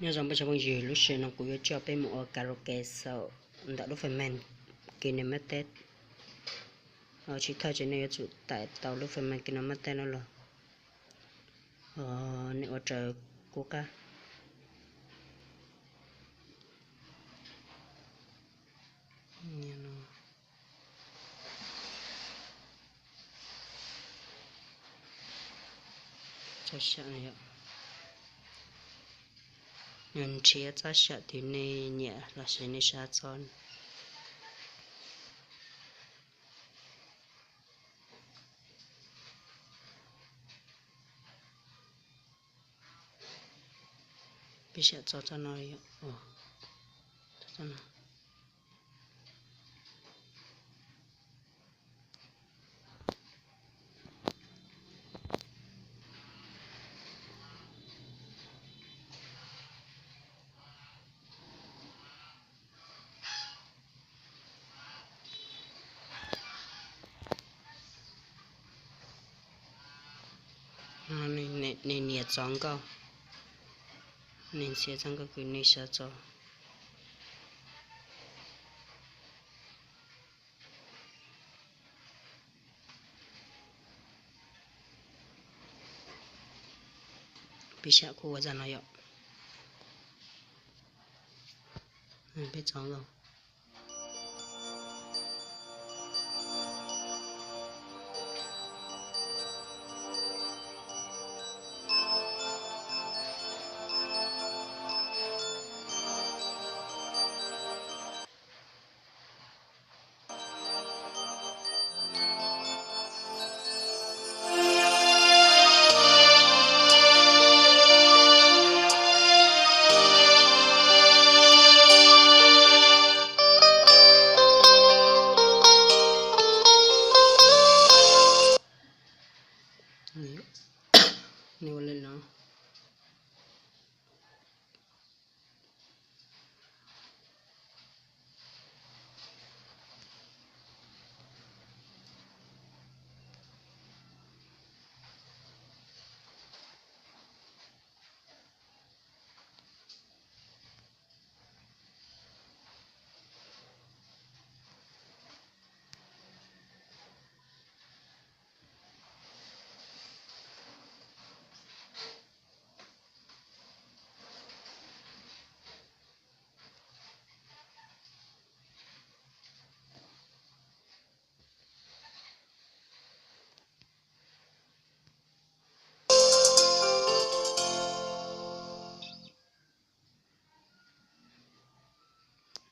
Nyob zoo peb cov phooj ywg, lub sij hawm no kuv yuav coj peb mus ua karaoke xaus ntawm lub fem meem KineMaster. Tsis thawj ces nej yuav tsum tải tau lub fem meem KineMaster no los nej ua raws kuv qab. Nws nrhiav txab sam twg nej nyiam los sis nej xav txog. Peb sam txog txoj no, txoj no. Nej nias txog nkauj, nej ntxias txog nkauj kws nej xav txog. Peb sam kuj ua zaj no yom. Peb txog nkauj. Nej ua li no.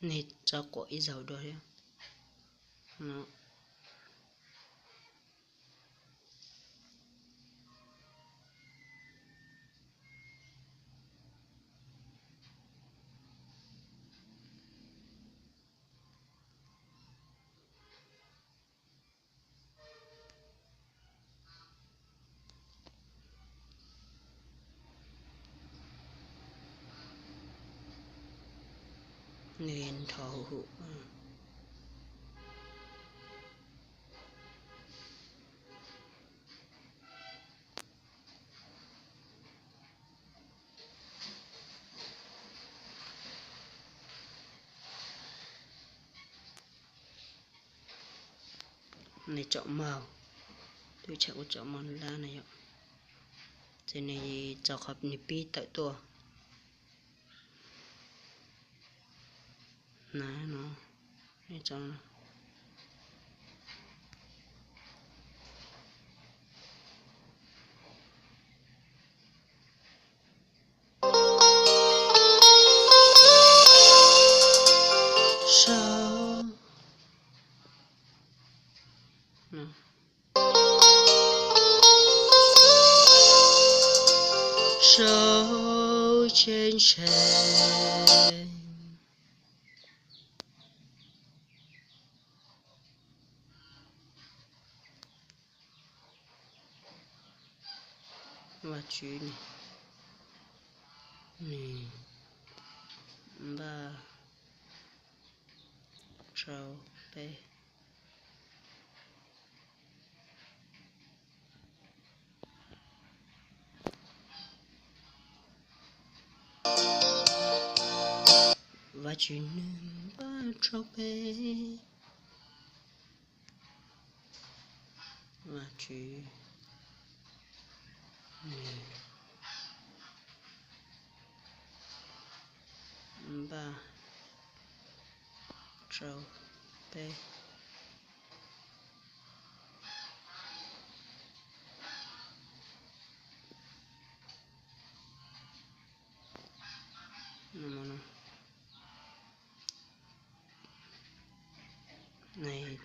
Nej tso quav ib zaug dua thiab. Nws nrho huv huv. Nej tsom mog, twb tshaj kuv tsom mog lab na yom. Ces nej tso qhov nws pib tawm tuaj na no, nej tso sau. Sau tseeb tseeb. Vajtswv nws npaj rau peb. Vajtswv nws npaj rau peb. Vajtswv nws npaj rau peb.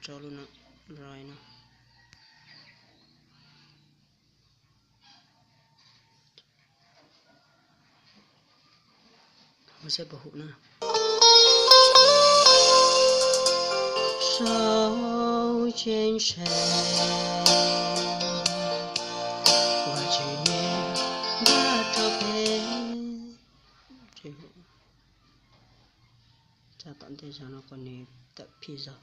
Tso lub no, roi no. Mus saib puas hum na. Sau tsev ntshe Vajtswv nws npaj rau peb. Tsa tom ntej zog no kom nws tawm phij zog.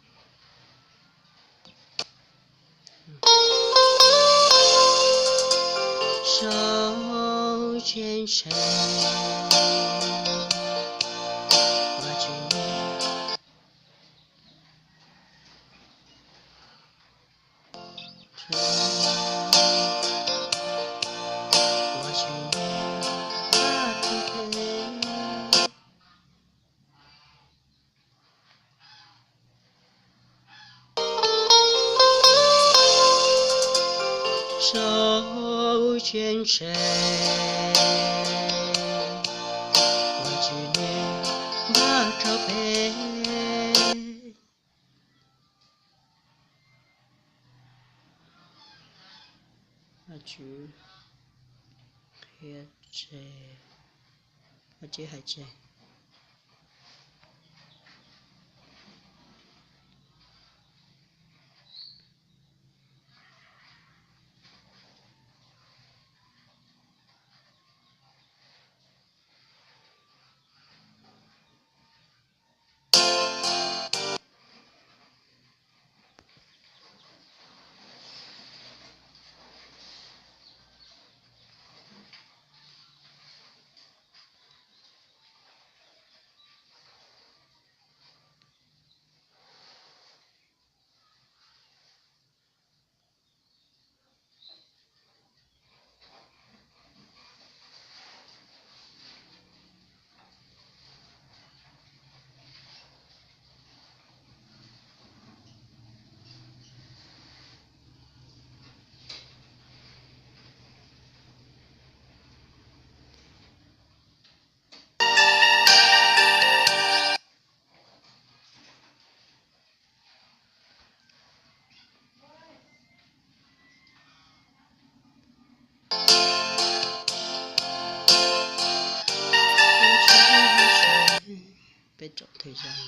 Sau tsev ntshe Vajtswv nws Sau tsev ntshe Vajtswv nws npaj rau peb. Vajtswv qhia tseg, Vajtswv hais tseg. Peb tsom thwj zog.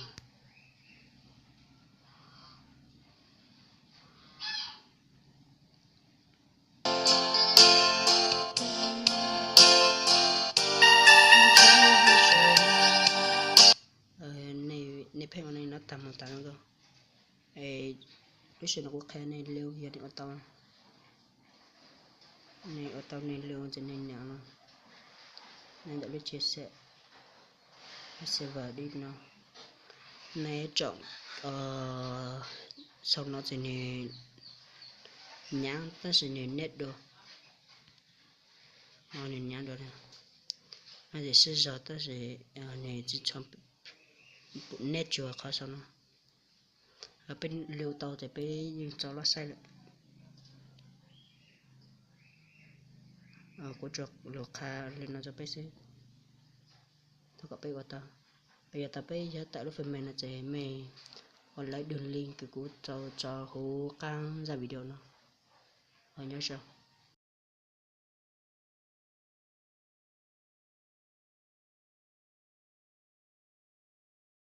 Nej pheej ua neej no tag mus tas zoo nkauj. Lub sij hawm no kuv qhia nej lub, yog nej ua tau, nej ua tau nej lub ces nej nyeem no, nej ntawm lub chia sẻ, lub server dib no, nej tsom sau no ces nws nyab tab sis nws net dua, nws nyab dua, no ces sib zog tab sis nws tsis tshua net tsuas qhov sau no. Peb lub tau ces peb yeej tso lub saib lawm. Kuv tsuas lug qha li no rau peb xwb, thov kom peb ua tau. Peb yuav tau, peb yog tawm lub phần mềm no ces mej ua lawv đường link kws kuv tso huv qab zaj video no. Nyob zoo.